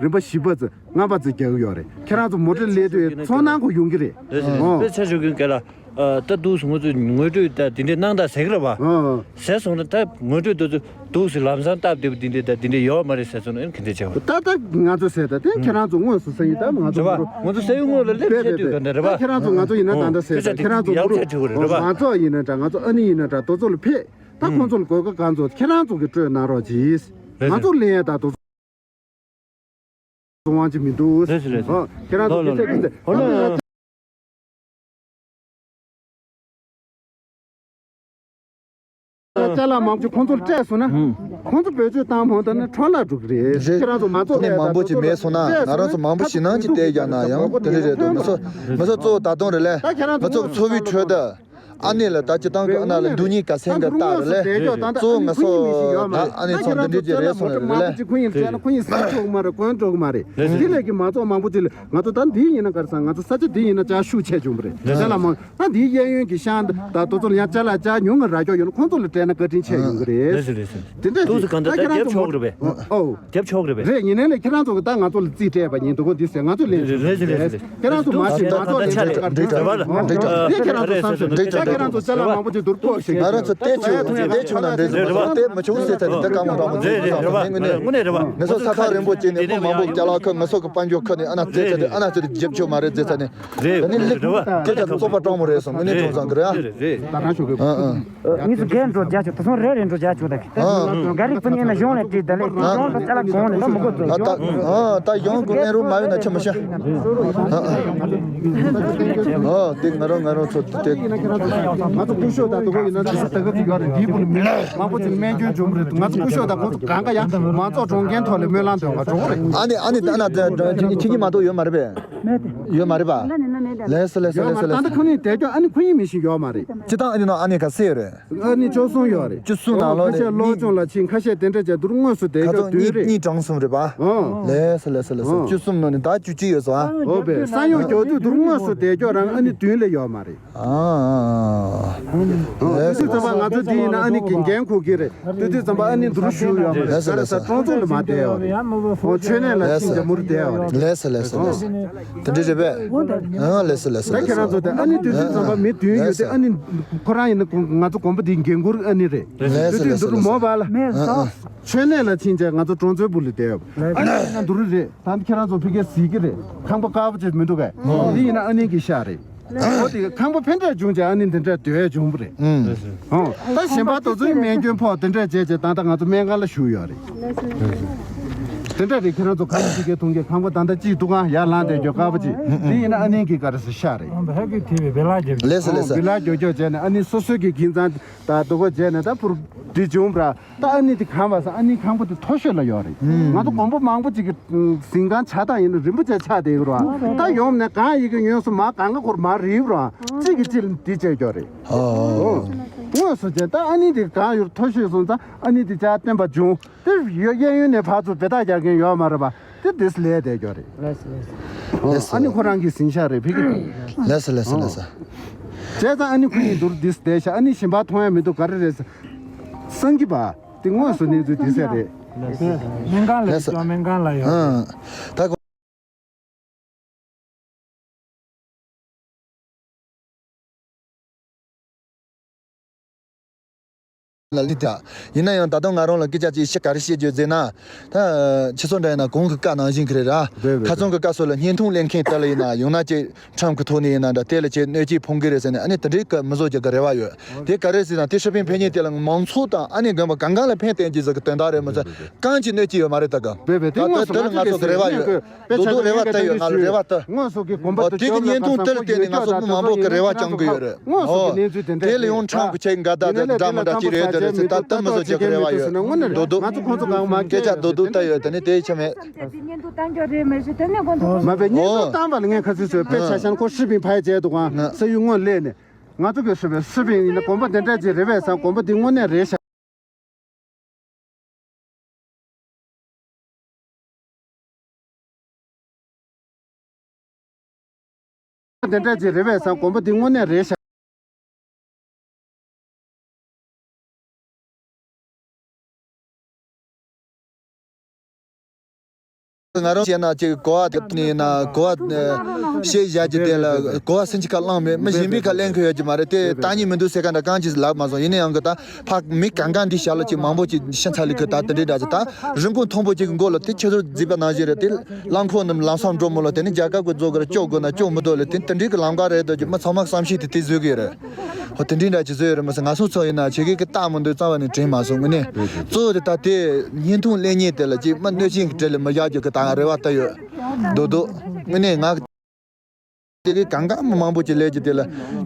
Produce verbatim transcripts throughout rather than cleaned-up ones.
རིམ་པ་བཞི་པ་ཙམ་ལྔ་པ་ཙམ་རྒྱག་གི་ཡོད་རེད། ཁྱེད་རང་ཚོ་མོ་ཊ་སླེབས་དུས་ཚོར་སྣང་ཁོ་ཡོང་གི་རེད། རེད་རེད། ཨོ། དཔེ་ཆ་ཞུ་མཁན་ག་ལ། ཨ། ད་འདུག་སེ་ང་ཚོས་ངོ་སྤྲོད་ད་འདི་འདྲས་གནང་དང་ཟེར་གི་རེད་པ། ཨོ། ཟེར་སོང་ན་ད་ངོ་སྤྲོད་དེ་ཚོ་འདུག་སེ་ལམ་སང་སྟབས་བདེ་པོ་འདི་འདྲས་ད་འདི་འདྲས་ཡོད་མ་རེད་ཟེར་སོང་ན་ཨེ་ག་འདྲས་བྱེད་པ། ད་ད་ང་ཚོ་ཟེར་ད་དེ་ཁྱེད་རང་ཚོ་དངོས་སུ་ས་ཡིན་ད་ང་ཚོ། རེད་པ། ང་ཚོ་ས་ཡུལ་དངོས་ལ་སླེབས་བྱས་དུས་ག་འདྲ་རེད་པ། ད་ཁྱེད་རང་ཚོ་ང་ཚོ་ཡིན་ན་ད་ལྟ་ཟེར་ད་ཁྱེད་རང་ཚོ་ཡག་བྱས་བྱེད་དགོས་རེད་པ། མང་ཚོགས་ཡིན་ན་འདྲ་ང་ཚོ་ཨ་ནི་ཡིན་ན་འདྲ་དེ་ཚོ་ལ་ཕེབས། ད་ཁོང་ཚོ་ལ་དགོས་ག་གང་ཚོ་ཁྱེད་རང་ཚོ་གིས་སྤྲོད་གནང་རོགས་གྱིས། རེད་རེད། ང་ཚོ་ལེན་ཡ་ད་དེ་ཚོ། གསུང་དབང་ཅིག་མི་འདུག་རེད་ཟེར་རེད་ཟེར། ཨ། ཁྱེད་རང་ཚོ་ལོ་ལོ་དེ་ཚོ་ལོ་ལོ། ཨོ་ལོ། ཅ་ལག་མང་པོ་ཅིག་ཁོང་ཚོར་སྤྲད་སོང་ན། ཁོང་ཚོ་བེད་སྤྱོད་བཏང་མ་ཐུབ་ན་འཕྲོ་བརླག་འགྲོ་གི་རེད། རེད། ཁྱེད་རང་ཚོ་མང་ཚོགས་ནས་མང་པོ་ཅིག་མེད་སོང་ན་ང་རང་ཚོ་མང་པོ་ཞེད་སྣང་ཅིག་བསྟན་རྒྱག་ན་ཡང་དེ་འདྲ་རེད་འདུག་མི་ཚོ་མི་ཚོ་ཚོ་ད་དུང་རེད་ལས། མི་ཚོ་འཚོ་བའི་ཁྲོད་དུ། ཨ་ནེ་ལ་ད་སྤྱི་བཏང་གི་ཨ་ན་ལ་འདུག་ཉིད་ག་སེང་གི་རྟགས་རེད་ལས། གཙོ་བོ་ང་ཚོ་ད་ཨ་ནེ་ཚོ་འདི་འདྲའི་ཅིག་རེད་སོང་རེད་ལས། ཁོ་ཡིན་ཟེར་ན་ཁོ་ཡིན་ཟ་ཆོག་གི་མ་རེད། གོན་ཆོག་གི་མ་རེད། དེ་ལས་ཀྱི་མང་ཚོགས་མང་པོ་ཅིག་ལ་ང་ཚོ་ད་འདི་ཡིན་ན་ག་རེ་ཟ། ང་ཚོ་ས་ཆ་འདི་ཡིན་ན་ཅ་ལག་ཤུགས་ཆེ་བྱུང་བ་རེད། ཅ་ལག་མང་ད་འདིའི་གཡས་གཡོན་གྱི་ཤང་ད་དེ་ཚོ་ལ་ཡང་ཅ་ལག་ཅ་ཉུང་ངུ་རག་ཀྱོག་ཡོད་ན་ཁོང་ཚོ་ལ་སྤྲད་ན་བཀའ་དྲིན་ཆེ་ཡོང་གི་རེད། རེད་ཟེར་རེད་ཟེར། དེ་འདྲ་ཏུ་སི་གང་ད་ད་ཁྱེད་རང་རྒྱབ་ཚོ་ཆོག་གི་རེད་པས། ཨོ། རྒྱབ་ཆོག་རེད་པས། རེད། ཡིན་ནའི་ལས་ཁྱེད་རང་ཚོ་གི་ད་ང་ཚོ་ལ་རྩིས་སྤྲད་པ་ཡིན། དུ་གོ་འདི་ཟེར་ང་ཚོ་ལས་རེད་རེད་རེད་རེད། ཁྱེད་རང་ཚོ་མ་ཤེས་ང་ཚོ་ལས་རེད་ཆ་རེད། རེད་རེད་རེད། དེ་ཁྱེད་རང་ཚོ་བསམ་ཤེས་རེད། ད་ཁྱེད་རང་ཚོ་ཅ་ལག་མང་པོ་ཅིག་འདུག་ཐོག་ཤིག་ང་རང་ཚོ་བལྟས་བྱུང་བལྟས་བྱུང་ན་འདྲེ་ཟེར་བ་བལྟས་མ་བྱུང་ཟེར་ཚ་ནི་ད་དཀའ་མོ་རང་མོ་ཚོ་ཡིན་ཙང་ངས་ནི་ངས་ནི་རེད་བ། ངས་སོ་ས་ཐག་རིང་པོ་སྐྱེས་ནས་ཁོ་མང་པོ་ཅ་ལག་ཁ་ངས་སོ་གི་དཔལ་འབྱོར་ཁ་ནས་ཨ་ན་རྩེ་ཚ་དེ་ཨ་ན་ཚོ་དེ་རྒྱབ་ཆོག་མ་རེད་ཟེར་ཚ་ནི། རེད། ད་ནི་ལིག་རེད་བ། ཁྱེད་ཅག་བཙོག་པ་སྤྲང་མོ་རེད་སོང་ངས་ནི་གྲོང་ཚང་གི་རེད་ཨ། རེད་རེད། ད་རང་ཤོག་གི། ཨ་ཨ། ངས་སུ་རྒན་འགྲོ་རྒྱ་ཆོག་ད་སོང་རེ་རེ་འགྲོ་རྒྱ་ཆོག་ད། ཨ། ག་རིག་ཕུ་ནི་ན་གཞུང་ལ་བྲིས་ད་ལེ་གཞུང་ལ་ཅ་ལག་གོང་ནས་ད་མི་དགོས་ཚོ་ཨ་ད་ཨ་ད་གཞུང་གི་ནས་རུ་མ་ཡོད་ན་ཆི་མི་ཤ། ཨ་ཨ། ཨ་དེ་ང་རང་ང་རང་ཚོ་དེ། ང་ཚོ་སྐུ་ཞབས་དང་དུ་གོ་ཡིན་ན་ཆུ་ཚོད་དག་ག་ཅིག་ཡོད་རེད། འདིའི་བུ་ལ་མི་མང་པོ་ཅིག་སྨན་སྐྱོན་བྱུང་རེད། ང་ཚོ་སྐུ་ཞབས་དང་ཁོང་ཚོ་གང་ག་ཡང་མང་ཚོགས་གྲོངས་རྐྱེན་ཐོག་ལ་སྨོན་ལམ་འདོན་པ་གྲོངས་རེད། ཨ་ནི་ཨ་ནི་ད་ན་ད་ཁྱི་ཁྱི་མ་གཏོགས་ཡོད་མ་རེད་པས། ཡོད་མ་རེད་པ། ལས་སི་ལས་སི་ལས་སི་ལས་སི། ད་ལྟ་ཁོ་ནི་དེ་སྐྱོ་ཨ་ནི་ཁོ་ཡིན་མི་ཤེས་ཡོད་མ་རེད། སྤྱི་བཏང་ཨ་ནི་ནང་ཨ་ནི་ག་ཚད་ཡོད་རེད། ཨ་ནི་བཅུ་གསུམ་ཡོད་རེད། བཅུ་གསུམ་ནང་ལོགས་ནས་ཁ་ཤས་སློབ་སྦྱོང་ལ་ཕྱིན། ཁ་ཤས་དེ་འདྲ་བྱས་འདུག་དངོས་སུ་དེ་ཁ་སྐྱོ་ཚོ་བདུན་གཉིས་རེད། གཉིས་གྲངས་གསུམ་རེད་པ། ཨོ། ལས་སི་ལས་སི་ལས་སི། ཨོ། བཅུ་གསུམ་ནང་ནས་ད་བཅུ་གཅིག་ཡོད་སོང་ཨ། ཨོ་བས་ས་ཡོམ་མགྱོགས་དུས་འདུག་དངོས་སུ་དེ་སྐྱོ་རང་ཨ་ནི་བདུན་ལས་ཡོད་མ་རེད། ཨ་ཨ་ཨ། ཨོ་དུས་ཚོད་ཙམ་པ་ང་ཚོ་འདི་ཡིན་ན་ཨ་ནི་འགན་འཁུར་གྱི་རེད། དུས་ཚོད་ཙམ་པ་ཨ་ནི་འདུག་ཞུ་ཡོད་མ་རེད། ལས་སི་ལས་སི། ག་རེ་ཟ་གྲོང་ཚོ་ལ་མ་བསྡད་ཡོད་རེད། ཨོ་མཆོད་གནས་ལ་ཕྱིན་བྱས་མུར་བསྡད་ཡོད་རེད། ལས་སི་ལས་སི་ལས་སི། དེ་འདྲ་རེད་པས། ཨ་ལས་སི་ལས་སི་ད་ལས་ཁྱེད་རང་ཚོ་དེ་ཨ་ནི་དུས་ཚོད་ཙམ་པ་མི་བདུན་ཡོད་དེ་ཨ་ནི་ཁོ་རང་ཡིན་ན་ང་ཚོ་དགོན་པ་འདིའི་འགན་འཁུར་ཨ་ནི་རེད། ལས་སི་དུས་ཚོད་ལས་སི་འདུག་ལས་སི། མོ་བ་ལ། མཆོད་གནས་ལ་ཕྱིན་བྱས་ང་ཚོ་གྲོང་ཚོའི་བུ་ལ་བསྡད་ཡོད། ཨ་ནི་ཡིན་ན་འདུག་རེད། ད་ཁྱེད་རང་ཚོ་ཕི་ཀའི་གཟིགས་ཀྱི་རེད། ཁང་པ་དཀར་པོ་ཅིག་མི་འདུག་གས། འདི་ཡིན་ན་ཨ་ནི་གི་ཤག་རེད། ཨོ་དེ་ཁང་པ་ཕན་འབྲས་བྱུང་བྱས་ཨ་ནི་འདི་འདྲ་སྡོད་བྱུང་བ་རེད། ཨོ་ད་གཞན་པ་དེ་ཚོའི་སྨན་སྐྱོན་ཕོག་དེ་འདྲ་བྱས་བྱས་ད་ལྟ་ང་ཚོ་སྨན་ཁང་ལ་བཞུགས་ཡོད་རེད། དེ་འདྲ་རེད། ཁྱེད་རང་ཚོ་ཁ་ཆེ་ཁེ་ཐུང་གི་ཁང་པ་ད་ལྟ་གཅིག་འདུག་ག་ཡར་ལངས་བསྡད་རྒྱུ་དཀར་པོ་གཅིག་འདི་ཡིན་ན་ཨ་ནི་གི་ག་རེ་ཟེར་ཤག་རེད། ལས་སི་ལས་སི། བི་ལ་རྒྱོ་རྒྱོ་བྱས་ནས་ཨ་ནི་སོ་སོའི་གི་གིན་ཚང་ད་དུ་གོ་བྱས་ནས་ད་ཕུར་འདི་བྱུང་བ་ར། ད་ཨ་ནི་དེ་གང་བ་ས་ཨ་ནི་ཁང་པ་དེ་མཐོ་ཤོས་ལ་ཡོད་རེད། ང་ཚོ་དགོན་པ་མང་པོ་ཅིག་གི་གཟིམ་ཁང་ཆགས་སྟངས་ཡིན་ན་རིན་པོ་ཆེ་ཆགས་བསྡད་ཡོད་རེད་བ། ད་ཡོང་ནས་གང་ཡི་གེ་ཉོས་སོང་མ་གང་ག་ཁོར་མ་རིབ་རེད་བ། གཅིག་གིས་གཅིག་ལ་འདི་བྱས་ཡོད་རེད། ཨོ། དངོས་སུ་བྱས་ད་ཨ་ནི་དེ་གང་ཡོད་མཐོ་ཤོས་སོང་ཙང་ཨ་ནི་དེ་ཅག་བསྟན་པ་བྱུང་དེ་ཡོད། གཡས་གཡོན་ནས་ཕར་ཚུར་བེ་ཐག་རྒྱག་མཁན་ཡོད་མ་རེད་བ། དེ་དེས་ལས་བསྡད་ཡོད་རེད། ཨོ། ཨ་ནི་ཁོ་རང་གི་གཟིམ་ཤག་རེད་ཕི་གི། ལས་སི་ལས་སི་ལས་སི། བྱས་ཙང་ཨ་ནི་ཁོ་ཡིན་འདུག་འདིས་བསྡད་ཤག་ཨ་ནི་གཞན་པ་མཐོང་ཡ་མི་འདུག་ག་རེ་རེད་ཟེར། སངས་ཀྱི་པ། དེ་དངོས་སུ་གནས་ཚུལ་དེ་ཟེར་རེད། སྨན་ཁང་ལ་ཡོད་སྨན་ཁང་ལ་ཡོད། ཨ། ད་གོ། ལ་ལི་ད། ཡིན་ན་ཡང་ད་དུང་ང་རང་ལ་སྐད་ཆ་ཅིག་ཤི་ག་རེ་བཤད་རྒྱུ་ཟེར་ན། ད་ཁྱེད་ཚོ་འདྲ་ཡིན་ན་གོང་གི་བཀའ་ནང་བཞིན་གི་རེད་ར། རེད་རེད་ཁ་རྩང་གི་བཀའ་སྲོལ་ལ་བརྙན་ཐུང་ལེན་མཁན་དེ་ལ་ཡིན་ན་ཡང་ན་ཅིག་ཁྲམ་གྱི་ཐོག་ནས་ཡིན་ན་འདྲ་དེ་ལ་ཆེད་གནོད་སྐྱེལ་ཕོག་གི་རེད་ཟེར་ནས་ཨ་ནི་དེ་འདྲའི་སྐད་མི་བཟོ་རྒྱུ་གི་རེ་བ་ཡོད། དེ་ག་རེ་ཟེར་ན་དེ་ཧྲི་ཕིན་ཕན་ཉིན་དེ་ལ་མང་ཚོགས་དང་ཨ་ནི་དགོན་པ་གང་གང་ལ་ཕན་བསྟན་གྱི་ཟིག་གི་དོན་དག་རེད་མི་ཚེ་གང་ཅི་གནོད་ཀྱི་ཡོད་མ་རེད་ད་ག་བེ་བེ་དེ་ད་དངོས་སུ་དེ་ལ་ང་ང་ཚོ་ཚོ་གི་རེ་བ་ཡོད། དེ་རྡོག་རྡོག་རེ་བ་ལྟ་ཡོད་ང་ལ་རེ་བ་ལྟ། དངོས་སུ་གི་དགོན་པ་ཨོ་དེ་དེ་གི་ཅོག་བརྙན་ཐུང་ལ་དེ་ལ་བརྟེན་ནས་ང་ཚོ་མི་མང་པོ་གི་རེ་བ་བཅང་གི་ཡོད་རེད། དངོས་སུ་ཨོ་གི་གནས་ཚུལ་དེ་འདྲ་དེ་ལ་ཡོང་ཁྲང་གི་ཆེད་འགའ་ད་དེ་འདྲ་མི་འདྲ་ཅི་རེད་དེ་རེད་ཟེར་ད་ལྟ་མི་བཟོ་རྒྱུ་གི་རེ་བ་ཡོད། རྡོག་རྡོག་ང་ཚོ་ཁོང་ཚོ་གང་མ་སྐད་ཆ་རྡོག་རྡོག་ལྟ་ཡོད་དེ་ནི་དེ་ཆ་མེད། མ་བེ་བརྙན་ཐུང་བཏང་བ་ལ་ངས་ཁ་སང་ཚོས་དཔེ་ཆ་ཤན་ཁོ་ཧྲི་ཕིན་ཕ་ཡ་བྱས་འདུག་ག་ས་ཡུལ་དངོས་སླེབས་ནས། ང་ཚོ་གི་ཧྲི་ཕིན་ཧྲི་ཕིན་ཡིན་ན་དགོན་པ་དེ་འདྲ་ཅིག་རེད་པས་སམ་དགོན་པ་འདི་དངོས་གནས་རེད་ཤག་དེ་འདྲ་ཅིག་རེད་པས་སམ་དགོན་པ་འདི་དངོས་གནས་རེད་ཤག་ང་རང་བཤད་ན་ཅིག་གོ་བ་དེ་ནས་ན་གོ་བ་ཨ་བཤད་བཞག་རྒྱུ་དེ་ལ་གོ་བ་སུན་གྱི་ཁ་བླངས་མེད། མི་གཞན་པའི་ཁ་ལེན་གི་ཡོད་ཀྱི་མ་རེད། དེ་ལྟ་ཉིན་མི་འདུག་ཟེར་ག་འདྲ་གང་ཅི་ལབ་མ་སོང་། ཡིན་ན་ཡང་གི་ད་ཕ་མི་གང་གང་འདི་ཞག་ལ་ཅིག་མང་པོ་ཅིག་ཤི་ཚར་ལི་གི་ད་དེ་འདྲའི་འདྲ་ཅིག་ད་རིན་གོང་མཐོན་པོ་ཅིག་གི་མགོ་ལ་དེ་ཁྱེད་ཚོར་རྫིས་པ་ནང་བཞིན་རེད། དེ་རླངས་འཁོར་རྣམས་ལམ་སང་འགྲོ་མི་ལ་དེ་ནི་རྒྱལ་ཁབ་ཀྱི་བཟོ་གི་ར་སྐྱོ་དགོས་ན་སྐྱོ་མི་འདུག་ལ་དེ་དེ་འདྲའི་གི་ལམ་ཁ་རེད་འདུག་ཀྱི། མི་ཚང་མ་བསམ་ཤེས་དེ་དེ་བཟོས་གི་རེད། ཧོ་དེ་འདྲའི་འདྲ་ཅིག་བཟོས་ཡོད་རེད་མ་ཟད། ང་ཚོ་ཚོ་ཡིན་ན་ཆེ་གེ་གི་རྟགས་མི་འདུག་རྩ་བ་ནས་དྲན་མ་སོང་། དངོས་གནས་གཙོ་བོ་དེ་ད་དེ་བརྙན་ཐུང་ལེན་མཁན་དེ་ལ་ཅིག་མི་གནོད་སྦྱིན་གི་གྲལ་ལ་མི་བཞག་རྒྱུ་གི་ད་ང་རེ་བ་ད་ཡོད་རྡོག་རྡོག་དངོས་གནས་ང་དེ་གི་གང་ག་མི་མང་པོ་ཅིག་ལས་ཀྱི་དེ་ལ་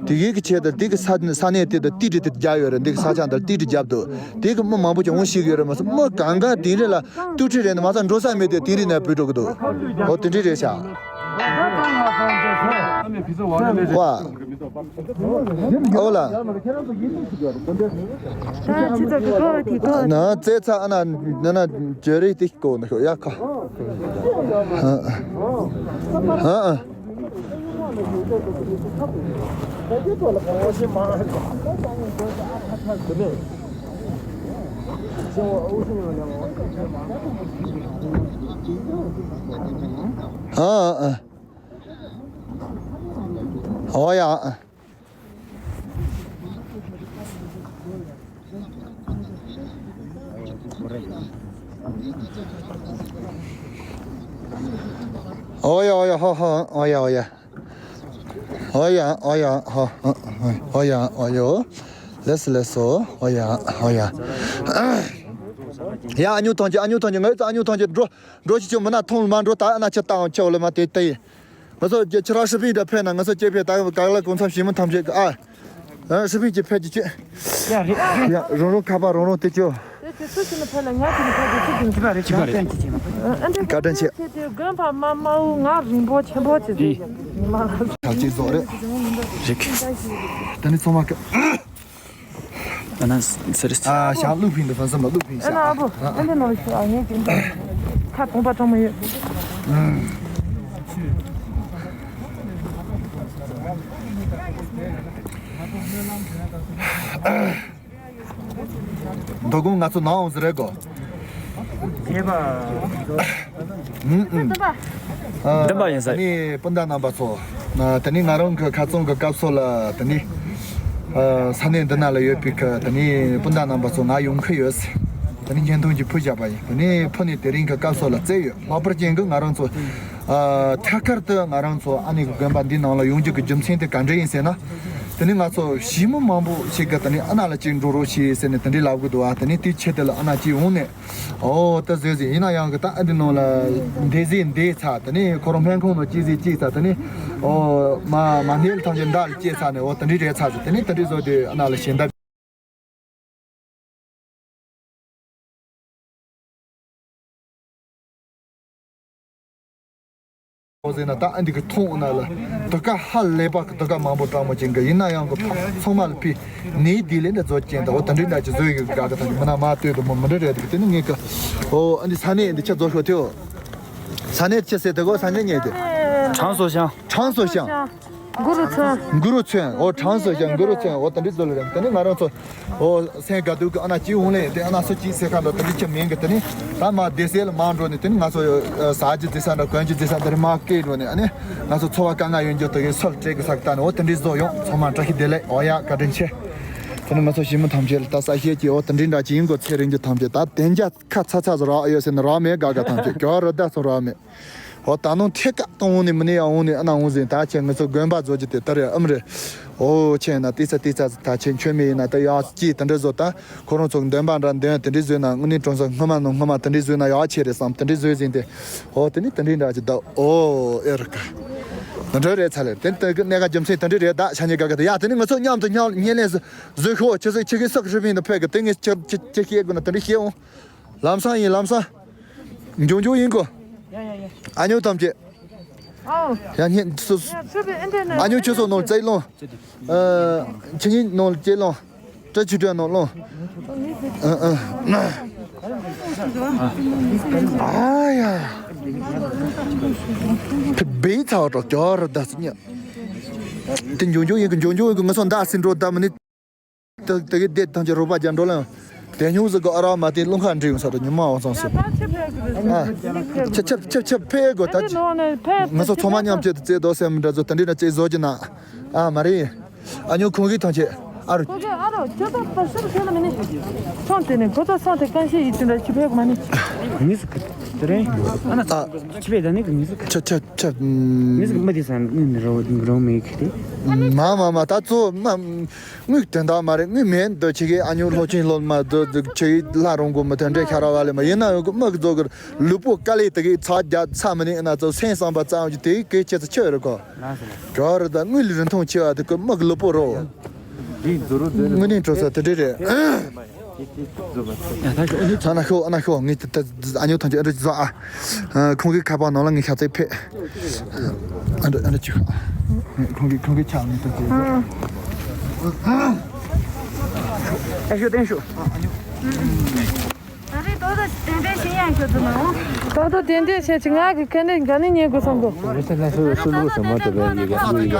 དེ་གི་གི་ཆེད་དུ་དེ་གི་ས་ས་གནས་དེ་དུ་ཏི་ཏི་དེ་རྒྱབ་ཡོད་རེད། འདི་གི་ས་ཆ་འདིར་ཏི་ཏི་རྒྱབ་འདུག་དེ་གི་མི་མང་པོ་ཅིག་འོང་ཤེས་གི་ཡོད་རེད་མ་ཟད། མི་གང་ག་དེ་རེད་ལ་ཏུ་ཁྲི་རེད་ནི་མ་ཚད་འགྲོ་ས་མེད་དེ་དེ་རེད་ནས་བུད་འགྲོ་གི་འདུག་ཧོ་དེ་འདྲའི་རེད་ཤག་ཝ། ཨོ་ལ། ད་ཅི་ཙམ་གི་གོ་བ་དེ་གོ། ན་ཙེ་ཚ་ཨ་ན་ན་ན་ཇོ་རི་ཏི་གོ་ན་ཤོ་ཡ་ཁ། ཧ་ཨ། ཧ་ཨ། ཧ་ཨ། ཨོ་ཡ། ཨོ་ཡ་ཨོ་ཡ་ཧོ་ཧོ། ཨོ་ཡ་ཨོ་ཡ། ཨོ་ཡ་ཨོ་ཡ་ཧོ། ཨོ་ཡ་ཨོ་ཡ། ལེས་ལེས་སོ། ཨོ་ཡ་ཨོ་ཡ། ཡ་ཨ་ཉུ་ཐོང་ཅི། ཨ་ཉུ་ཐོང་ཅི། ངའི་ཨ་ཉུ་ཐོང་ཅི། འགྲོ་འགྲོ་ཤི་ཆུ་མི་ན་ཐོང་མ་འགྲོ། ད་ཨ་ན་ཆི་ཏང་ཆེ་བ་ལ་མ་དེ་དེ་ཡིན། ང་ཚོ་ཁྱེད་ཁྱེད་རང་ཧྲི་ཕིང་དང་ཕེབས་ན། ང་ཚོ་སྐྱེ་ཕེབས་ད་ག་ལ་གོང་འཚམ་ཞིག་མི་ཐམས་ཅད་ཀྱི་ཨ། ཨ་ཧྲི་ཕིང་གྱི་ཕེབས་ཀྱི་ཆེ། ཡ་རེད་རེད། ཡ་རང་རང་ཁ་པར་རང་རང་དེ་ཅོ། དེ་དེ་སུ་ཞིག་ནི་ཕེབས་ལ་ང་དེ་ནི་ཕེབས་དེ་སུ་དེ་ནི་ཕེབས་རེད། ཅི་པ་རེད། བཀའ་དྲིན་ཆེ། བཀའ་དྲིན་ཆེ། དེ་དེ་དགོན་པ་མ་མ་འུ་ང་རིང་པོ་ཆེན་པོ་ཅི་ཟེར་ཡ་མ་ལ། ཐབས་ཅིག་བཟོ་རེད། རིག་ད་ནི་ཚང་མ་ཀ་ཨ་ན་སི་རི་སི། ཨ་ཞང་ཀླུ་ཕིང་དུ་ཕན་སམ་ལ་ཀླུ་ཕིང་ཨ་ན་ཨ་བོ། ཨ་ཨ་འདི་ནང་ཞུ་ཨ་ངས་ཀྱི་ཁ་གོང་པ་ཚང་མ་ཡོད། མདོ་དགོང་ང་ཚོ་ནང་འོང་ཟེར་རེད་གོ། ཡེ་བ། ཨུམ་ཨུམ། ཨ། འདི་མ་ཡིན་ས། ད་ནི་སྤུན་ཟླ་རྣམ་པ་ཚོ། ཨ། ད་ནི་ང་རང་གི་ཁ་རྩང་གི་སྐབས་སུ་ལ་ད་ནི། ཨ། ས་གནས་འདི་ན་ལ་ཡོད་པའི་གི་ད་ནི་སྤུན་ཟླ་རྣམ་པ་ཚོ་ང་ཡོང་གི་ཡོད། ད་ནི་བརྙན་ཐུང་ཅིག་ཕུལ་བཞག་པ་ཡིན། ད་ནི་ཕུལ་ནས་དེ་རིང་གི་སྐབས་སུ་ལ་བཙལ་ཡོད། ལྷག་པར་ཅན་གི་ང་རང་ཚོ། ཨ། ཐད་ཀར་དུ་ང་རང་ཚོ་ཨ་ནི་གི་དགོན་པ་འདི་ནང་ལ་ཡོང་རྒྱུ་གི་རྒྱུ་མཚན་དེ་ག་འདྲ་ཡིན་ཟེར་ན། ད་ནི་ང་ཚོ་གཞིས་མི་མང་པོ་ཞིག་གི་ད་ནི་ཨ་ན་ལ་ཅིག་འགྲོ་རོགས་བྱེད་ཟེར་ནས་ད་འདྲའི་ལབ་གི་འདུག་ཨ། ད་ནི་དེའི་ཆེད་དུ་ལ་ཨ་ན་ཅིག་འོང་ནས། ཨོ་ད་བཟོས་ཟིན་ཡིན་ན་ཡང་གི་ད་ཨ་འདི་ནང་ལ་འདས་ཟིན་འདས་ཚར། ད་ནི་ཁོ་རང་སྨན་ཁང་ནང་སྐྱེས་ཟིན་སྐྱེས་ཚར། ད་ནི་ཨོ་མ་མ་ནེལ་ཐམས་ཅད་འདར་སྐྱེས་ཚར་ནས། ཨོ་ད་འདྲི་རེད་ཚར་ཟིན། ད་ནི་ད་འདྲི་བཟོ་དུས་ཨ་ན་ལ་ཞེན་ད། ཨོ་ཟེར་ན་ད་ཨ་འདི་གི་ཐོང་ན་ལ་དུ་ཀ་ཧ་ལས་པ་གི་དུ་ཀ་མང་པོ་དྲང་མོ་ཅན་གི་ཡིན་ན་ཡང་གི་ཚང་མ་ལ་ཕི་ནི་དེ་ལས་འདི་བཟོ་ཅན་ད། ཨོ་ད་འདྲི་འདྲ་ཅི་བཟོ་ཡི་གི་ག་གི་ད་མི་ན་མ་ལྟོས་དུ་མོ་མི་འདྲ་རེད་གི། དེ་ནི་ངེད་གི་ཨོ་ཨ་འདི་ས་གནས་འདི་ཆ་བཟོ་ཤོག་ཐེའོ། ས་གནས་ཆ་ཟེར་དེ་གོ་ས་གནས་ངེད་དེ་ཁྲང་སོ་ཤང་། ཁྲང་སོ་ཤང་། གུ་རུ་ཚོན། གུ་རུ་ཚོན། ཨོ་ཁྲང་སོ་ཞང་གུ་རུ་ཚོན། ཨོ་ད་འདི་ཚོ་ལ་རེད། ད་ནི་ང་རང་ཚོ་ཨོ་སེང་ག་དུ་གི་ཨ་ན་ཅི་འོང་ལེ་དེ་ཨ་ན་སུ་ཅི་སེ་ཁ་འདྲ་ད་འདི་ཆ་མིང་གི་ད་ནི་ད་མ་སྡེ་སེ་ལ་མ་འགྲོ་ནི་དེ་ནི་ང་ཚོ་ཟ་རྒྱུ་རྫི་ས་འདྲ་གོན་རྒྱུ་རྫི་ས་འདྲ་མ་སྐད་འགྲོ་ནི་ཨ་ནི་ང་ཚོ་འཚོ་བ་དཀའ་ངལ་ཡོང་རྒྱུ་དུ་གི་སོལ་སྤྲད་གི་ས་གི་ད་ནི་ཨོ་ད་འདི་བཟོ་ཡོང་། ཚང་མ་བཀྲ་ཤིས་བདེ་ལེགས། ཨོ་ཡ་བཀའ་དྲིན་ཆེ། ད་ནི་ང་ཚོ་ཞི་མི་ཐམས་ཅད་ལ་ད་ས་ཤེད་ཀྱི་ཨོ་ད་འདི་འདྲ་ཅི་ཡིན་གོ་ཚེ་རིང་རྒྱུ་ཐམས་ཅད་ད་དེ་འཇའ་ཁ་ཚ་ཚ་ཟ་རག་ཨ་ཡོད་ཟེར་ནི་རག་མེད། ག་ག་ཐམས་ཅད་གྱོ་ར་ད་སོང་རག་མེད། ཨོ་ད་ནང་ཐད་ཀ་གཏོང་འོང་ནི་མི་ནི་ཡང་འོང་ནི་ཨ་ན་འོང་ཟིན། ད་ཁྱེད་ང་ཚོ་དགོན་པ་བཟོ་རྒྱུ་དེ་ལྟར་ཡང་ཨམ་རེད། ཨོ་ཁྱེད་ན་ཏི་ཚ་ཏི་ཚ་ད་ཁྱེད་མཆོད་མེ་ཡིན་ན་ད་ཡག་ཅི་དེ་འདྲ་བཟོ། ད་ཁོ་རང་ཚོ་འདོན་པ་འདྲ་འདོན་དེ་འདྲ་བཟོས་ན་དངོས་གནས་གྲོང་ཚོ་སྔོན་མ་ནང་སྔོན་མ་དེ་འདྲ་བཟོས་ན་ཡག་ཆེ་རེད་བསམ། དེ་འདྲ་བཟོས་ཟིན་ཏེ་ཨོ་དེ་ནི་དེ་འདྲ་འདྲ་ཅི་ད་ཨོ་ཨེ་ར་ཀ་ན་འདྲ་རེད་ཚ་ལེ། དེ་ལྟ་གི་གནད་ཀ་རྒྱུ་མཚན་དེ་འདྲ་རེད། ད་ཤ་ཉེ་ག་ག་ད་ཡ་དེ་ནི་ང་ཚོ་མཉམ་དུ་མཉམ་བརྙན་ལེན་བཟོ་ཤོག་ཁྱེད་ཚོ་ཁྱེད་ཀྱི་སག་ཧྲི་ཕིན་དུ་ཕེབས་གི་དེ་ངས་ཁྱེད་ཁྱེད་ཁྱེད་དགོས་ན་དེ་འདྲ་བཤད་འོང་། ལམ་སང་ཡིན་ལམ་སང་། འགྱོ་འགྱོ་ཡིན་གོ། ཡ་ཡ་ཡ། ཨ་ཉོ་ཐམས་ཅད། ཨོ། ཡ་ཉེ་སུ། ཡ་ཚུར་བའི་ཨེ་འདྲ་ནས། ཨ་ཉོ་ཆུ་སོ་ནོར་རྩེ་ལོང་། ཨ། ཆི་ཉིན་ནོར་རྩེ་ལོང་། བཀྲ་ཆུ་བཀྲ་ནོར་ལོང་། ཨ་ཨ། ཨ་ཡ། དེ་བེའི་ཚ་བ་གྲོགས་ཀྱོ་ར་ད་སི་ཉ། དེ་འགྱོ་འགྱོ་ཡིན་གི་འགྱོ་འགྱོ་ཡིན་གི་ང་སོང་ད་སི་འགྲོ་ད་མི་ནི། དེ་དེ་གི་དེ་ཐང་ཆེ་རོགས་པ་རྒྱ་འགྲོ་ལ། དེ་ཉུང་ཟིག་གི་ཨ་རག་མ་དེ་རླུང་ཁ་འདྲི་ཡོང་ས་རེད། ཉི་མ་འོང་སོང་ཟེར། ཨ། ཆབ་ཆབ་ཆབ་ཆབ་ཕེབས་དགོས་ད། ང་ཚོ་ཚང་མ་མཉམ་བྱས་ཏེ་རྩེད་རྡོ་སེམས་འདྲ་ཚོ་དེ་འདྲ་ན་རྩེད་བཟོ་རྒྱུ་ན། ཨ་མ་རེད། ཨ་ཉོ་ཁོང་གིས་ཐང་ཆད། ཨ་རུ། ཁོ་གིས་ཨ་རུ་ཁྱོད་ད་ད་ཤུར་ཁྱོད་ལ་མི་ནི། ཚོང་དེ་ནི་ཁོ་ད་ཚོང་དེ་གང་ཤེས་ཡིད་ཀྱི་འདྲ་ཅི་ཕེབས་མ་ནི། མི་ཟིག་གི་དེ་རིང་། ཨ་ན་ད། ཅི་ཕེབས་ད་ནི་གི་མི་ཟིག་གི། ཆ་ཆ་ཆ། མི་ཟིག་གི་མི་དེ་ས་དངུལ་ནི་རོ་རོ་མེད་གི་དེ། མ་མ་མ་ད་ཚོ་མ། དངུལ་དོན་དག་མ་རེད། དངུལ་མེད་འདོད་ཆེ་གི། ཨ་ཉོ་སློབ་ཆེན་སློབ་མ་འདོད་འདོད་ཆེ་གི། ལྷ་རང་གོ་མི་ཐོན་འདྲེ་ཁ་ར་བ་ལས་མ་ཡིན་ན་ཡོང་གི་མི་གི་རྫོགས་གི། ལུས་པོ་དཀའ་ལས་དེ་གི་ཚ་རྒྱ་ཚ་མི་ནི་ཨ་ན་ཚོ་སེམས་བསམ་པ་ཙམ་གྱི་དེ་གི་ཁྱེད་ཚོ་ཆེ་རེད་གོ། ག་རེ་ད་དངུལ་རིན་ཐང་ཆེ་བ་དེ་གི་མི་གི་ལུས་པོ་རོ། དངུལ་ནི་འཕྲོ་ས་དེ་འདྲ་རེད། ཡ་ད་ཤོག་ཨ་ན་ཤོག་ཨ་ན་ཤོག་ངས་ད་ཨ་ཉོ་ཐང་ཆེ་ཨ་འདྲ་བཟོ་ཨ། ཁོང་གི་ཁ་པར་ནང་ལ་ངས་ཤ་ཚའི་ཕེབས། ཨ་འདྲ་ཨ་འདྲ་ཅིག་ཁོང་གི་ཁོང་གི་ཆ་ངས་ཐང་ཆེ། ཨ་ཤོག་ཏན་ཤོག་ཨ་ཉོ། ད་རེས་ཏོག་ཏོ་དེ་འདྲའི་ཤེས་ཡ་ཤོད་ཐུབ་ན་འོང་། ཏོག་ཏོ་དེ་འདྲའི་བཤད་ཅི། ང་གི་ཁ་ནས་ག་ནས་ཉན་དགོས་བསམ་གོ། 我们现在是是录什么？这边一个录一个。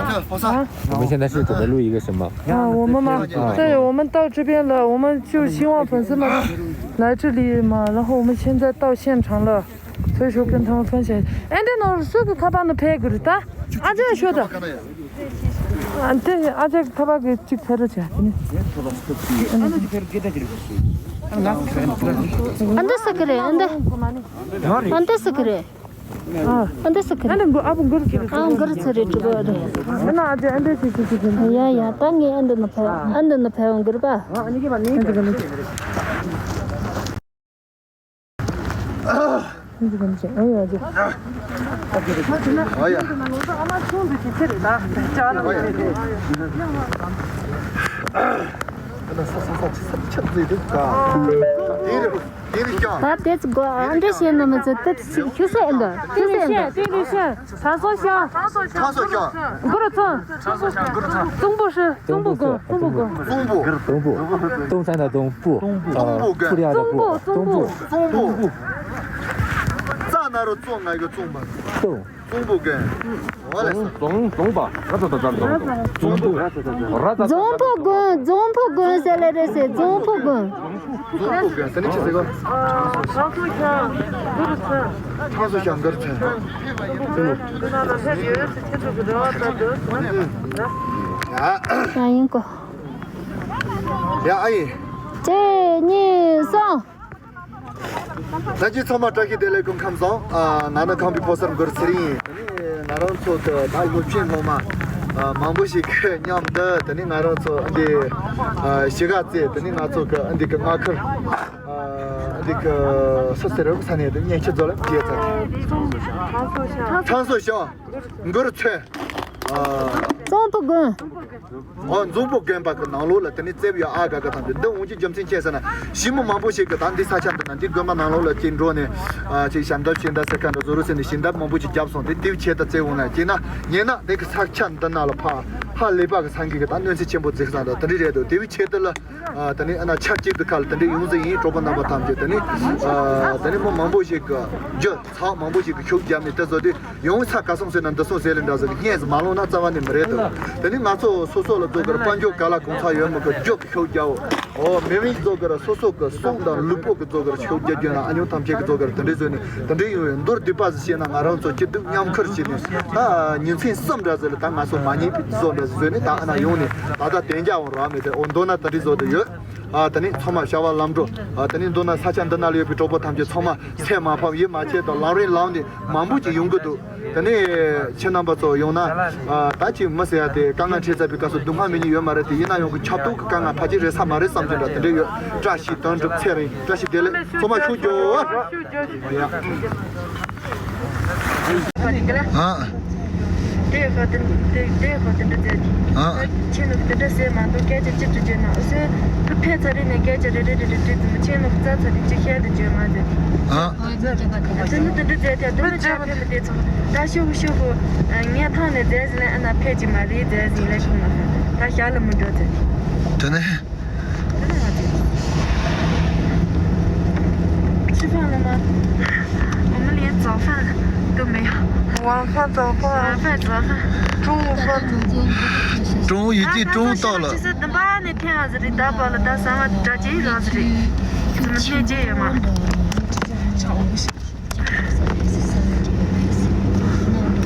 我们现在是准备录一个什么？啊，我们吗？对，我们到这边了，我们就希望粉丝们来这里嘛，然后我们现在到现场了，所以说跟他们分享一下。哎，这老师个他帮的拍个的，啊，这样说的。 ཨ་དེ་ཨ་ཅག་ཁ་པར་གི་གཅིག་ཕེ་རུ་ཆ་དེ་ནི། ཨ་འདི་ས་ཀི་རེད། ཨ་འདི། ཨ་འདི་ས་ཀི་རེད། ཨ་འདི་ས་ཀི་རེད། ཨ་འདི་མགོ་ཨ་བུ་མགོ་རུ་ཚ་རེད། ཨ་མགོ་རུ་ཚ་རེད། གྲུ་བོ་རེད། ཨ་ན་ཨ་ཅག་ཨ་འདི་ཆི་ཆི་ཆི་ཆི། ཡ་ཡ་ད་ངས་ཨ་འདི་ན་ཕེ། ཨ་འདི་ན་ཕེ་འོང་གི་རེད་པ། ཨ་འདི་ག་ནི། ཨ་ཡ། ད་དེ་ཚོ་གོ་ཨ་འདྲ་བྱས་ན་མི་ཚོ་དེ་ཚོ་ཤུ་སེ་ཨེ་འདུག་ཤུ་སེ་ཨེ་འདུག་ཚང་སོ་ཤང་། གུ་རུ་ཚང་། གཙང་པོ་ཧྲི། གཙང་པོ་དགོན། གཙང་པོ་དགོན། གཙང་པོ། 东部。东部。东山的东部。东部。啊，东部。富士山的富。东部。东部。东部。རྩ་ན་རོ་རྩོ་ང་གི་རྩོམ་པ། 东། གཙང་པོ་དགོན། འོ་ལེ། རྫོང་རྫོང་པ། ར་ཙ་ཙ་ཙ་རྫོང་པ། རྫོང་པོ། རྫོང་པོ་དགོན། རྫོང་པོ་དགོན་ཟེར་ལེ་རེད་ཟེར། རྫོང་པོ་དགོན། རྫོང་པོ་དགོན་ཟེར་ནི་ཅི་ཟེར་གོ། ཚང་སོ་ཤང་། གུ་རུ་ཚང་། ཚང་སོ་ཤང་། གུ་རུ་ཚང་། འདི་ནང་ལ་སླེབས་ཡོད་ཟེར་ཁྱེད་ཚོ་གི་རེ་བ་ལྟར་དུ། ཡ། ཡ་ཡིན་གོ། ཡ་ཨ་ཡིན། གཅིག་གཉིས་གསུམ། ད་ཅི་ཚང་མ་བཀྲ་ཤིས་བདེ་ལེགས། སྐུ་ཁམས་བཟང་། ཨ་ང་ནི་ཁམས་པའི་ཕོ་གསར་མགུར་ཚེ་རིང་ཡིན། དེ་ནས་ང་རང་ཚོ་གི་ད་སློབ་ཆེན་སློབ་མ་ཨ་མང་པོ་ཞིག་གི་མཉམ་དུ། དེ་ནས་ང་རང་ཚོ་འདི་ཨ་གཞིས་ཀ་རྩེ། དེ་ནས་ང་ཚོ་གི་འདི་གི་མངའ་ཁུལ་ཨ་འདི་གི་སུ་ཟེར་རོགས་ས་ནས་དེ་གཉེན་ཆེ་ཚོ་ལ་བྱས་ཚར། ཚང་སོ་ཤང་། གུ་རུ་ཚང་། གུ་རུ་ཚང་། ཨ། གཙང་པོ་དགོན། ཨོ་གཙང་པོ་དགོན་པ་གི་ནང་ལོགས་ལ་དེ་ནས་རྩེ་བའི་ཨ་ག་ག་དང་འདི་འོང་གི་རྒྱུ་མཚན་ཅི་ཟེར་ན། ཞི་མི་མང་པོ་ཞིག་གིས་ད་འདི་ས་ཆ་འདི་ན་འདི་དགོན་པ་ནང་ལོགས་ལ་ཅིག་འགྲོ་ནས་ཨ་ཅིག་ཞབས་འདེགས་ཞུ་འདྲ་ཟེར་ཁ་འདྲ་བཟོ་རོགས་ཟེར་ནས་ཞབས་འདེགས་མང་པོ་ཅིག་བརྒྱབ་སོང་། དེ་དེའི་ཆེད་དུ་རྩེ་འོང་ན་ཅིག་ན་ཉེ་ན་དེ་གི་ས་ཆ་འདི་ན་ལ་ཕ་ཧ་ལས་པ་གི་སང་གི་གི་ད་གནོད་འཚེ་ཆེན་པོ་འཛིགས་ས་འདྲ་དེ་འདྲ་རེད་འདུག་དེ་བའི་ཆེད་དུ་ལ་ཨ་དེ་ནས་ཨ་ན་ཆབས་ཅིག་ཏུ་ཁ་ལ་དེ་འདྲ་ཡོང་ཟིག་ཡིན། གྲོགས་པོ་རྣམ་པ་ཐམས་ཅད་དེ་ནས་ཨ་དེ་ནས་མི་མང་པོ་ཞིག་གི་རྒྱུ་ཚགས་མང་པོ་ཞིག་གི་ཤུགས་བརྒྱབ་ནས་དེ་བཟོ་དུས། ཡོང་ས་ག་སོང་ཟེར་ན་འདི་སོང་ཟེར་ལེ་འདྲ་ཟེར་ནས་སྙད་ཟིག་མ་ལོང་ན་རྩ་བ་ནས་མི་རེད་དོ། དེ་ནས་ང་ཚོ་སོ་སོ་ལ་བཟོ་གི་ར་དཔལ་འབྱོར་ག་ལ་གང་ཚ་ཡོད་མི་གི་རྒྱུ་གི་ཤུགས་རྒྱག་འོ། མི་མི་བཟོ་གི་ར་སོ་སོ་གི་སོང་དང་ལུས་པོ་གི་བཟོ་གི་ར་ཤུགས་རྒྱག་རྒྱུ་ན་ཨ་ཉོ་ཐམས་ཅད་གི་བཟོ་གི་ར་དེ་འདྲས་བཟོས་ནས་དེ་འདྲས་ཡོང་བའི་མདོར་བསྡུས་པ་ཟིག་བཤད་ན་ང་རང་ཚོ་སྐྱིད་སྡུག་མཉམ་ཁུར་བྱས་ནས་ད་ཉིན་མཚན་གསུམ་འདྲ་ཟེར་ལ་ད་ང་ཚོ་མ་ཉེས་པའི་བཟོ་འདྲ་ཟིག་བཟོས་ནས་ད་ཨ་ན་ཡོང་ནས་ད་ལྟ་དེ་འཇགས་འོང་ར་མེད་དེ་འོ་མདོར་ན་དེ་འདྲས་བཟོ་དུ་ཡོད། ཨ་དེ་ནས་ཚང་མ་བྱ་བ་ལམ་འགྲོ། ཨ་དེ་ནས་མདོར་ན་ས་ཆ་འདི་ན་ལ་ཡོད་པའི་གྲོགས་པོ་ཐམས་ཅད་ཚང་མ་ཚེ་མ་ཕམ་ཡིད་མ་ཆད་དང་ལམ་རིམ་ལམ་ནས་མང་པོ་ཅིག་ཡོང་གི་འདུག་དེ་ནས་ཁྱེད་རྣམ་པ་ཚོ་ཡོང་ན་ཨ་ད་ཅིག་མི་ཟེར་ཡ་དེ་དཀའ་ངལ་འཕྲད་ཚར་བའི་སྐབས་སུ་སྡུག་བསྔལ་མེད་ཉིད་ཡོད་མ་རེད་དེ། ཡིན་ན་ཡང་གི་ཁྱབ་གདལ་གི་དཀའ་ངལ་ཕལ་ཆེར་རེད་ས་མ་རེད་བསམ་གྱི་འདྲ་དེ་འདྲ་ཡོད། བཀྲ་ཤིས་དོན་འགྲུབ་ཚེ་རིང་། བཀྲ་ཤིས་བདེ་ལེགས། ཚང་མ་ཤུགས་རྒྱོབ། ཡ། ཨ། དེ་ཧོ་དེ་དེ་དེ་ཧོ་དེ་འདྲ་ཟེར། ཨ། ཁྱེད་ནི་དེ་འདྲ་ཟེར་མ་འདུག་སྐད་ཆ་གཅིག་ཏུ་བརྗོད་ན་ཨུ་སུ་ཕུ་ཕེ་ཚ་རེ་ནས་སྐད་ཆ་རེ་རེ་རེ་རེ་དྲིས་ཙམ་ཁྱེད་ནི་རྩ་ཚ་རེ་གཅིག་བཤད་དུ་བརྗོད་མ་ཟེར། ཨ། དེ་ནི་དེ་འདྲ་ཟེར་ཐལ་དེ་ནི་ཅག་ཕེ་མི་དེ་ཚོ་ད་ཤོག་གུ་ཤོག་གུ་ངས་ཐང་ནས་ཟེར་ཟིན་ལ་ཨ་ན་ཕེ་ཅི་མ་རེད་ཟེར་ཟིན་ལ་ཁོང་ད་ཞག་ལ་མི་འགྲོ་ཟེར། དེ་ནས། 吃饭了吗？我们连早饭都没有。晚饭、早饭、晚饭、早饭。中午饭。中间不是挺省 ཀྲུང་ཡུལ་དེའི་ཀྲུང་ཏོག་ལ། ད་ས་བ་ཅི་ཟེར་བདུན་པ་ནས་འཐེན་ཡོད་ཟེར་རེད། ད་བར་ལ་ད་ས་བ་དྲ་རྒྱའི་རང་ཟེར་རེད། ཙི་མི་ཕེ་རྒྱས་ཡོད་མ།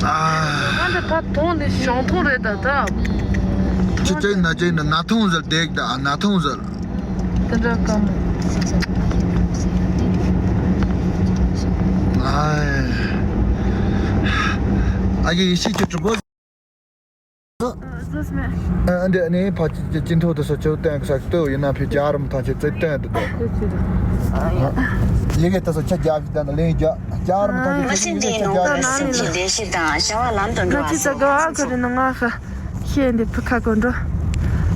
ཨ། ང་འདི་ད་ཐོང་ནི་ཞང་ཐོང་རེད་ད་ད། ཅི་ཅི་ན་ཅི་ན་ན་ཐོང་ཟེར་དེག་ད་ན་ཐོང་ཟེར། དེ་འདྲ་དཀའ་མོ། ཨ་ཡེ་ཤི་ཁྱོད་གྲུབ་པོ། ཨ་འདི་ནི་ཕ་ཅི་ཅི་མཐོ་དུ་སོ་ཆོ་བསྟན་གི་ས་ལྟོས་ཡིན་ན་ཕི་རྒྱ་རམ་ཐང་ཆེ་ཙེ་བསྟན་དུ་འདུག་ཡི་གེ་ད་སོ་ཆ་རྒྱ་ཕི་ད་ན་ལེན་རྒྱ་རྒྱ་རམ་ཐང་ཆེ་ཙེ་རྒྱ་རམ་ཐང་ཆེ། ང་ཅི་ས་ག་ཨ་ཁ་རི་ན་ང་ཁ་ཤེས་འདི་ཕི་ཁ་གོ་འགྲོ།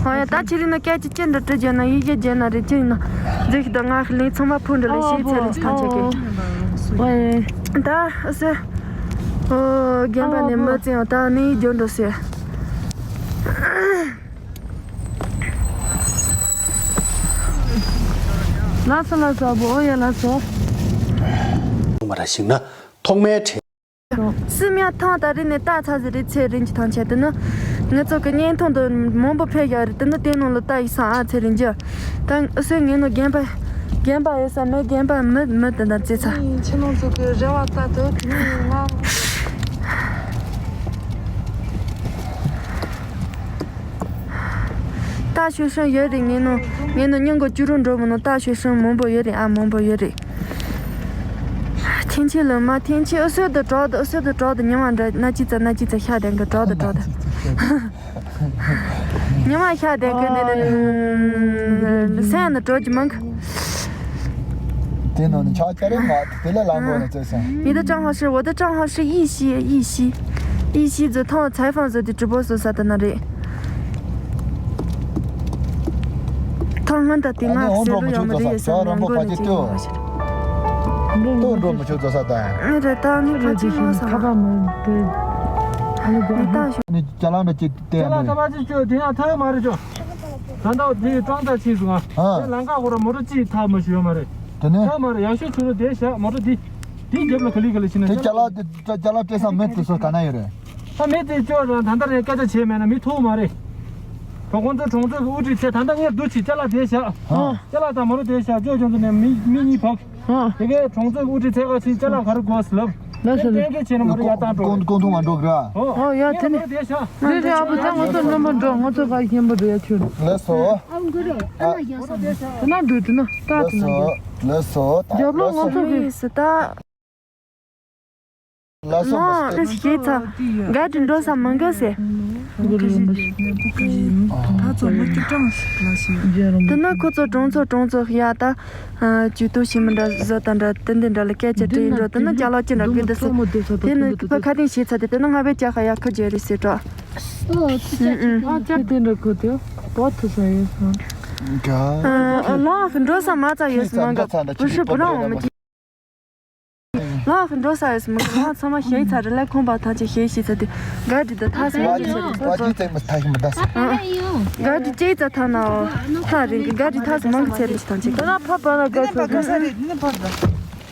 ཨ་ཡ་ད་ཁྱེད་རི་ན་སྐད་ཅིག་ཅི་འདྲ་བྲི་རྒྱ་ན་ཡི་གེ་རྒྱ་ན་རི་ཅི་ཡིན་ན་ཛི་ཤི་ད་ང་ཁ་ལེན་ཚང་མ་ཕུ་འདྲ་ལེ་ཤེས་ཚེ་རིན་ཐང་ཆེ་གི། ད་ཨ་སེ། ཨོ་རྒན་པ་ནས་མི་བཙན་ཡང་ད་ནི་རྒྱུ་འགྲོ་ཟེར། ལགས་སོ་ལགས་སོ་ཨ་བོ་ཨོ་ཡ་ལགས་སོ། མ་ར་ཞིག་ན་ཐོག་མའི་གྲས། སི་མྱ་ཐང་ད་རེ་ནས་ལྟ་ཚ་ཟེར་རེད་ཚེ་རིན་གྱི་ཐང་ཆད་དེ་ནི། ང་ཚོ་གི་བརྙན་ཐུང་དུ་མང་པོ་ཕེབས་ཡོད་རེད་དེ་ནི་དེ་ནང་ལ་ལྟ་ཡི་སང་ཨ་ཚེ་རིན་གྱི། ད་ཨུ་སོའི་ངའི་ནང་རྒན་པ། རྒན་པ་ཡོད་ས་མེད་རྒན་པ་མི་མི་དེ་འདྲ་བརྩི་ཚ། ཁྱེད་རང་ཚོ་གི་རེ་བ་ལྟ་དུས་དེ་ནི་ང་། ཏ་ཤོད་ཤང་ཡོད་རེད། ངའི་ནང་ངའི་ནང་སྙིང་གི་བཅུ་རུ་འགྲོ་མི་ནང་ཏ་ཤོད་ཤང་མང་པོ་ཡོད་རེད། ཨ་མང་པོ་ཡོད་རེད། ཐེན་ཆེ་ལ་མ་ཐེན་ཆེ་ཨུ་སོད་དུ་གྲོགས་དུ་ཨུ་སོད་དུ་གྲོགས་དུ་ཉི་མ་འདྲ་ན་ཅི་ཙ་ན་ཅི་ཙ་ཤ་དན་གི་གྲོགས་དུ་གྲོགས་དུ། ཉི་མ་ཤ་དེ་ཁོས་འདི་ནི་སེམས་ནི་གྲོགས་ཀྱི་མང་གི། དེ་ནང་ནས་ཆག་ཆ་རེ་མ་དེ་ལས་ལང་དགོས་ནས་བཙལ་སོང་། 你的账号是我的账号是一西一西一西子通采访子的直播所啥的那里。ཐོག་སྔོན་དུ་དེ་ང་ཟེར་ལོ་ཡང་མི་དེ་ཡོད་སོང་ལ་མགོ་ནས་ཅིག་ཡོང་བ་ཞིག་ཏོ་འགྲོ་མི་ཆོག་ཙོ་ས་དང་། ཨེ་རེད་ད་ནི་ཁ་ཅིག་ཡོང་ས་ཁ་པ་མི་དེ་ཨ་ནི་ད་ནི་ཅ་ལག་འདྲ་ཅིག་བལྟས་ཅ་ལག་ནས་ཁ་པ་ཅིག་ཅོ་དེ་ཡང་ཐོན་མ་རེད་ཅོ། ད་ལྟ་དེ་ཀྲང་ཙ་ཕྱིན་སོང་ང་། ཨ་དེ་ལམ་ཁ་ཁོ་ར་མོ་ཊ་ཅིག་ཐག་མ་ཞུ་ཡོད་མ་རེད། དེ་ནས་ཐག་མ་རེད། ཡག་ཤོས་ཁྱོད་རང་བསྡད་ཤག་མོ་ཊ་དེ་དེའི་རྒྱབ་ལ་ག་ལེ་ག་ལེ་ཕྱིན་ན་དེ་ཅ་ལག་དེ་ཅ་ལག་སྤྲད་ས་མེད་དེ་སོ་ག་ན་ཡོད་རེད། ད་མེད་དེ་ཅོ་རང་ད་ལྟ་རེད་སྐད་ཆ་བྱས་མེད་ན་མི་ཐུག་མ་རེད། གྲོང་ཁོང་ཚོ་གྲོང་ཚོའི་དབུ་ཁྲིད་ཚེ་ད་ལྟ་ངས་བསྡུ་ཆི་ཅ་ལག་དེ་བཞག་ཨ། ཅ་ལག་དང་མོ་ཊ་དེ་བཞག་ཅོ་ཅོ་ཚོ་ནས་མི་མི་གཉིས་ཕོག་ཨ། དེ་གའི་གྲོང་ཚོའི་དབུ་ཁྲིད་ཚེ་ཁ་ཆི་ཅ་ལག་ག་རེ་དགོས་ལབ། ལགས་སོ། གཏན་འཁེལ་བྱས་ན་མོ་ཊ་ཡར་བཏང་འགྲོ། ཀོང་ཀོང་ཐུང་མ་འགྲོ་གི་ར། ཨོ། ཨོ་ཡ་དེ་ནས། མོ་ཊ་དེ་བཞག་རེད་རེད་ཨ་བུ་ད་ང་ཚོ་རྣམ་པ་འགྲོ་ང་ཚོ་ག་ཡིན་པ་འགྲོ་ཡ་ཁྱོད། ལགས་སོ། ཨ་བུ་འགྲོ་རེད། ཨ་ན་རྒྱག་སོང་། དེ་ན་འགྲོ་དེ་ན་ལྟ་དེ་ན་རྒྱག་ལགས་སོ། ལགས་སོ། རྒྱབ་ལོགས་ང་ཚོ་གི་ཡིན་སི་ད། ལགས་སོ། ལགས་སོ། ལགས་སོ། ག་དྲི་འགྲོ་ས་མང་ག་སེ། ད་ཚོ་མི་སྐྱིད་གྲངས་ཤིག་ལ་ཞིག་དེ་ན་ཁོ་ཚོ་གྲོང་ཚོ་གྲོང་ཚོ་ཡ་ད། ཇུས་གཏོགས་ཞིག་མི་འདྲ་བཟོ་དང་འདྲ་དེ་འདི་འདྲ་ལ་སྐད་ཆ་དྲིས་འགྲོ་དེ་ན་ཅ་ལག་ཅི་འདྲ་དགོས་འདུག་སེ། དེ་ནི་ཕ་ཁ་ཏིང་ཞེས་ཚ་དེ་དེ་ན་ང་བས་ཅ་ཁ་ཡ་ཁ་ཇེ་རི་སེ་འགྲོ། ཨ་ཅག་དེ་འདྲ་ཁོ་དེ་བོ་ཐུ་ས་ཡོད་སོང་། ལགས་འགྲོ་ས་མ་ཚ་ཡོད་སོང་ང་ག་བུ་ཧྲི་བུ་རང་འོ་མ་ཅི། ལགས་འགྲོ་ས་ཡོད་སོང་ང་ག་ཚང་མ་ཞེས་ཚ་རི་ལ་ཁོང་པ་ཐག་ཆེ་ཞེས་ཞེས་ཚ་དེ་ག་དྲི་ད་ཐག་སོང་ང་ཅི་ཞེས་ཚ་དེ་ཚོ་ཚོ། ག་དྲི་ཅེས་ཚ་ཐ་ན་འོ་ཐག་རིང་གི་ག་དྲི་ཐག་སོང་ང་གི་ཚེ་རིང་ཞིག་ཐང་ཆེ་གི། ད་ཕ་པ་ན་ག་ཚོ་ག་ས་རེད་ནི་ཕ་ད།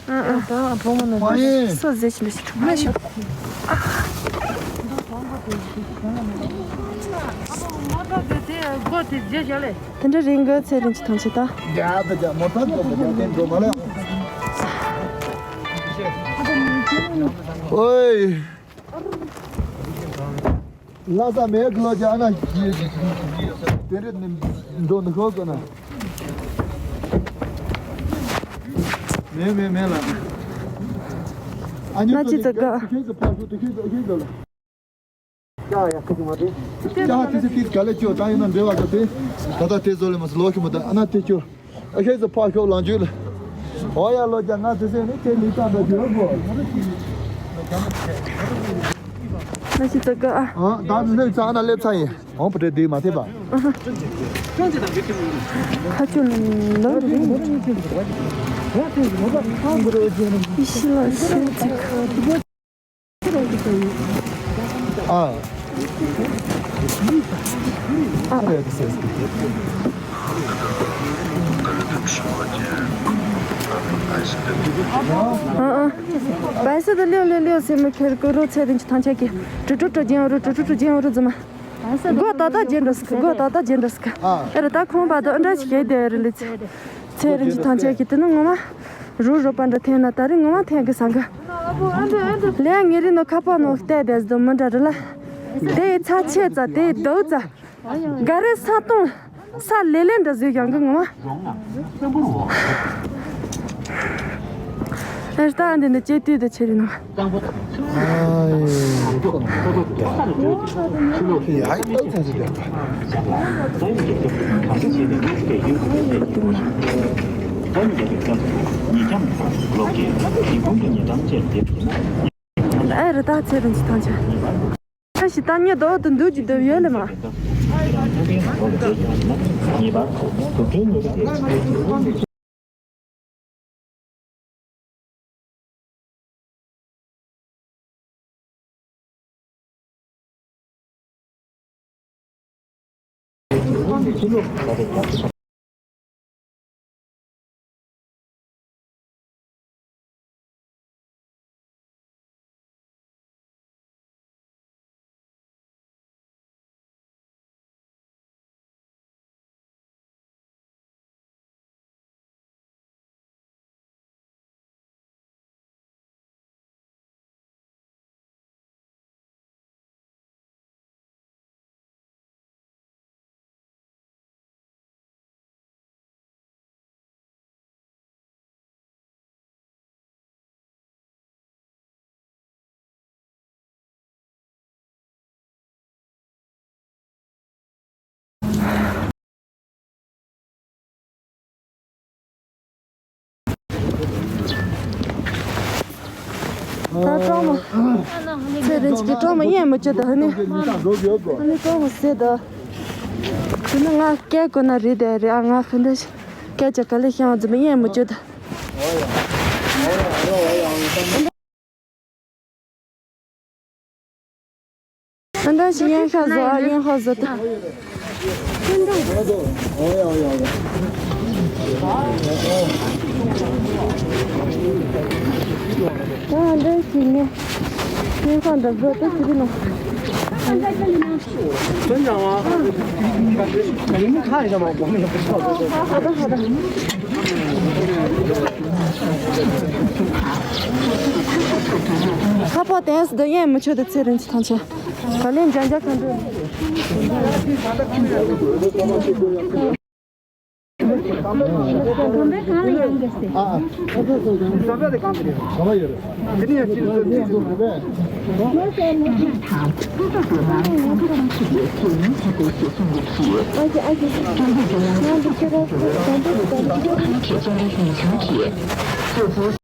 ཨ་ཨ་ད་བུ་མོ་ནི་སོ་ཟེར་ཆེན་པོ་ཞིག་གྲུབ་མ་ཤོག་དེ་འདྲ་རིང་གི་ཚེ་རིང་གི་ཐང་ཆེ་ད། རྒྱ་ད་རྒྱ་མོ་ད་རྒྱ་མོ་རྒྱ་དེ་འགྲོ་མ་ལ། ཨོའི། ལྷ་ས་མེད་གི་ལོ་རྒྱ་ཨ་ན་དེ་རེད་ནི་འགྲོ་ནི་ཤོག་གི་ན། མེད་མེད་མེད་ལ། ཨ་ཉོ་ན་ཅི་ཙི་ག་ཁྱེད་ཚོ་ཕ་ཤོག་དེ་ཁྱེད་ཚོ་ཁྱེད་ཚོ་ལ། ཡ་ཡ་ཁྱེད་ཚོ་མ་དེ། ཡ་དེ་ཚོ་དེ་ག་ལེ་ཅོ་ད་ཡིན་ན་འབྲེལ་བ་དང་དེ། ད་ད་དེ་ཚོ་ལས་མ་སོ་ལོ་ཁྱོད་མ་ད་ཨ་ན་དེ་ཅོ། ཨ་ཁྱེད་ཚོ་ཕ་ཤོག་ལང་ཅོ་ལ། ཨོ་ཡ་ལོ་རྒྱ་ང་དེ་ཚོ་ནི་དེ་ལི་ཀ་འདྲ་ཅོ་གོ། ན་ཅི་ཙི་ག་ཨ། ཨ་ད་དེ་ཚོ་ཨ་ན་སླེབས་ཚར་ཡིན། ཨོང་པ་དྲེ་དེ་མ་ཐེབས་པ། ཁ་ཆུ་ལ་རེད། ཤི་ལ་ཤི་ཚིག་ཨ། ཨ། ཨ་ཨ། བལ་སི་དུ་ལིའུ་ལིའུ་ལིའུ་སེ་མི་ཁེར་ཀུ་རུ་ཚེ་རིང་གི་ཐང་ཆད་ཀྱི་ཀྲུ་ཀྲུ་ཀྲུ་ཅན་རུ་ཀྲུ་ཀྲུ་ཀྲུ་ཅན་རུ་ཛི་མ། སྒོ་ཏག་ཏག་བརྗེ་འགྲོ་སི་ཁ། སྒོ་ཏག་ཏག་བརྗེ་འགྲོ་སི་ཁ། ཨ་རེ་ད་ཁོང་པ་དོ་འདྲ་ཞིག་གེ་དེ་རེ་ལི་ཚེ། ཚེ་རིན་གྱི་ཐང་ཆད་ཀྱི་དེ་ནི་ངོ་མ། རུ་རུ་པ་འདྲ་འཐེན་ན་ད་རེ་ངོ་མ་འཐེན་གི་སང་གི། ལས་ངེ་རི་ནོ་ཁ་པ་ནོ་བལྟས་དེ་སྡོ་མི་འདྲ་རེ་ལ། དེ་ཚ་ཆེ་ཙ་དེ་རྡོ་ཙ། ག་རེ་ས་སྟོང་། ས་ལེ་ལེ་འདྲ་བཟོས་ཀྱང་གི་ངོ་མ། ཨེ་ལྟ་འདི་ནི་ལྕེ་དུས་དུ་ཆེ་རི་ནོ། ཨེ་རི་ད་ཚེ་རིན་གྱི་ཐང་ཆད། ཨ་ཞི་ད་ཉེ་དོ་དུ་འདུག་ཅི་འདུག་ཡོད་ལེ་མ། ད་གྲོགས་མོ། ཚེ་རིན་གྱི་གྲོགས་མོ་ཡན་མི་བཅུ་ད་ཧ་ནི། ཧ་ནི་གྲོགས་མོ་ཟེར་ད། དེ་ནི་ང་སྐད་གོ་ན་རེད་དེ་རེད། ཨ་ང་ཧ་འདྲ་ཞིག་སྐད་ཆ་ག་ལེ་ཤང་ཙམ་ཡན་མི་བཅུ་ད། ཨ་འདྲ་ཞིག་ཡན་ཤ་བཟོ། ཨ་ཡན་ཧ་བཟོ་ད། ད་ཨ་འདྲ་ཞིག་ངས་ཡན་ཧ་འདྲ་བཟོ་ད་ཟེར་གི་ནོ། ཁ་པར་དེ་སུ་དུ་ཡན་མི་ཆོད་དུ་ཚེ་རིན་གྱི་ཐང་ཆད། ག་ལེན་ཇ་ཇ་གང་འདྲ།